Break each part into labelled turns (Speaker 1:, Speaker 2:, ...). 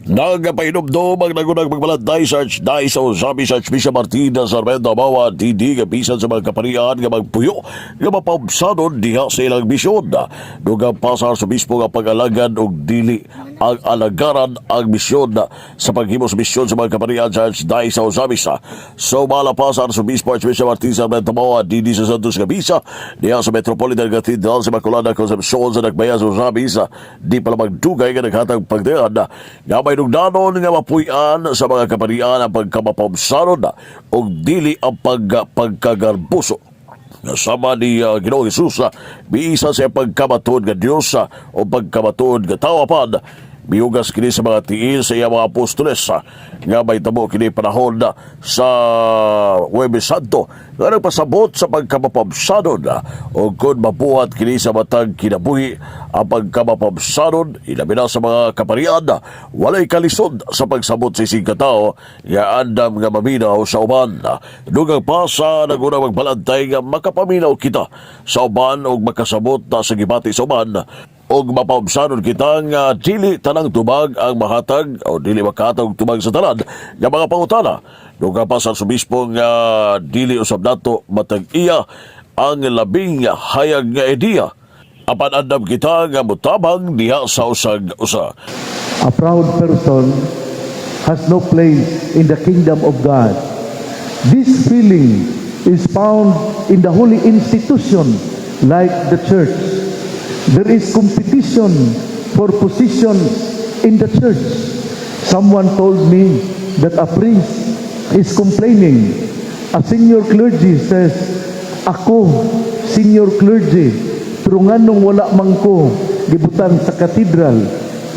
Speaker 1: Nagapahinumdom ang nagunang magbalantay sa Archdiocese sa Ozamiz, Archbishop Martin Sarmiento Mawa DD, nga bisan sa mga kaparian nga magpuyo nga mapaubsanon diha sa ilang misyon. Dugang pa sa Arsobispo nga pag-alagad og dili ang alagaran ang misyon sa paghimo sa misyon sa mga kaparian sa Archdiocese sa Ozamiz. So mala pa sa Arsobispo Archbishop Martin Sarmiento Mawa DD sa Santos nga misa diha sa Metropolitan Cathedral sa Immaculada Concepcion sa Nagbayan sa Ozamiz di pa magdugay nga naghatag pagdayan nga may nugdanon nga mapuy-an sa mga kaparian ang pagkamapaubsanon ug dili ang pagkagarbuso. Sama ni Ginoong Jesus, biisa sa pagkamatuod nga Dios o pagkamatuod nga tawo, apan miugas kini sa mga tiil sa iyang mga apostoles nga may tabo kini panahon sa Huwebes Santo nga nagpasabot sa pagkamapabsanon o kung mabuhat kini sa matag kinabuhi ang pagkamapabsanon, ilabi na sa mga kaparian, walay kalisod sa pagsabot sa isig katao nga andam nga maminaw sa uban. Dugang pa sa nagunang magbalantay nga makapaminaw kita sa uban og makasabot na sa gibati sa uban og mapaubsanon kita nga dili tanang tubag ang mahatag o dili makahatag og tubag sa tanan nga mga pangutana. Dugang pa sa Arsobispo nga dili usab nato matag iya ang labing hayag nga ideya, apan andam kita nga mutabang diha sa usag usa.
Speaker 2: A proud person has no place in the kingdom of God. This feeling is found in the holy institution like the church. There is competition for positions in the church. Someone told me that a priest is complaining. A senior clergy says, "Ako, senior clergy, pero nganong wala man ko gibutang sa cathedral,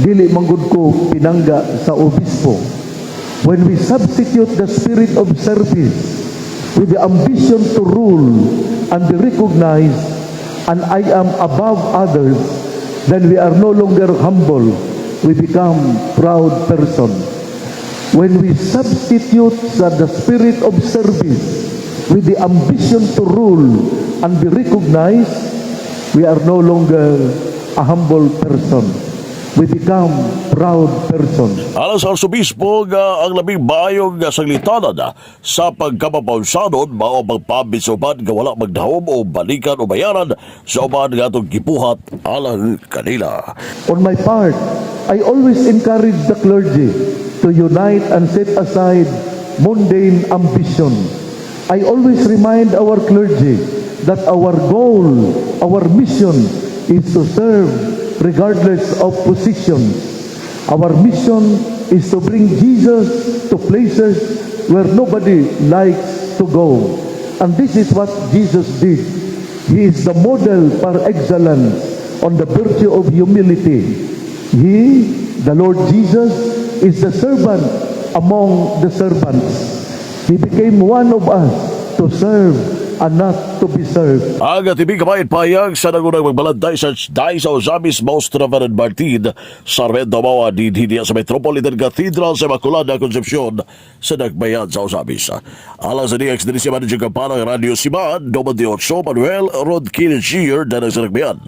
Speaker 2: dili man gud ko pinangga sa obispo?" When we substitute the spirit of service with the ambition to rule and be recognized and I am above others, then we are no longer humble. We become proud person. When we substitute the spirit of service with the ambition to rule and be recognized, we are no longer a humble person. We become proud person.
Speaker 1: Alang sa Arsobispo nga ang labing maayong sanglitanan sa pagkamapawsanon mao ang pagpambit sa uban nga wala magdahom o balikan o bayaran sa uban nga atong gibuhat alang kanila.
Speaker 2: On my part, I always encourage the clergy to unite and set aside mundane ambition. I always remind our clergy that our goal, our mission is to serve regardless of positions. Our mission is to bring Jesus to places where nobody likes to go. And this is what Jesus did. He is the model par excellence on the virtue of humility. He, the Lord Jesus, is the servant among the servants. He became one of us to serve and not to be served.
Speaker 1: Ang tibig kabayad payag sa nangunang magbalantay sa Diocese sa Ozamiz, Most Reverend Martin Sarmiento Mawa DD sa Metropolitan Cathedral sa Immaculada Concepcion sa Nagbayan sa Ozamiz. Alang sa DX din siya Manager Kampana Radio Siman, 28 Manuel Rod Kilshier, Danang sa Nagbayan.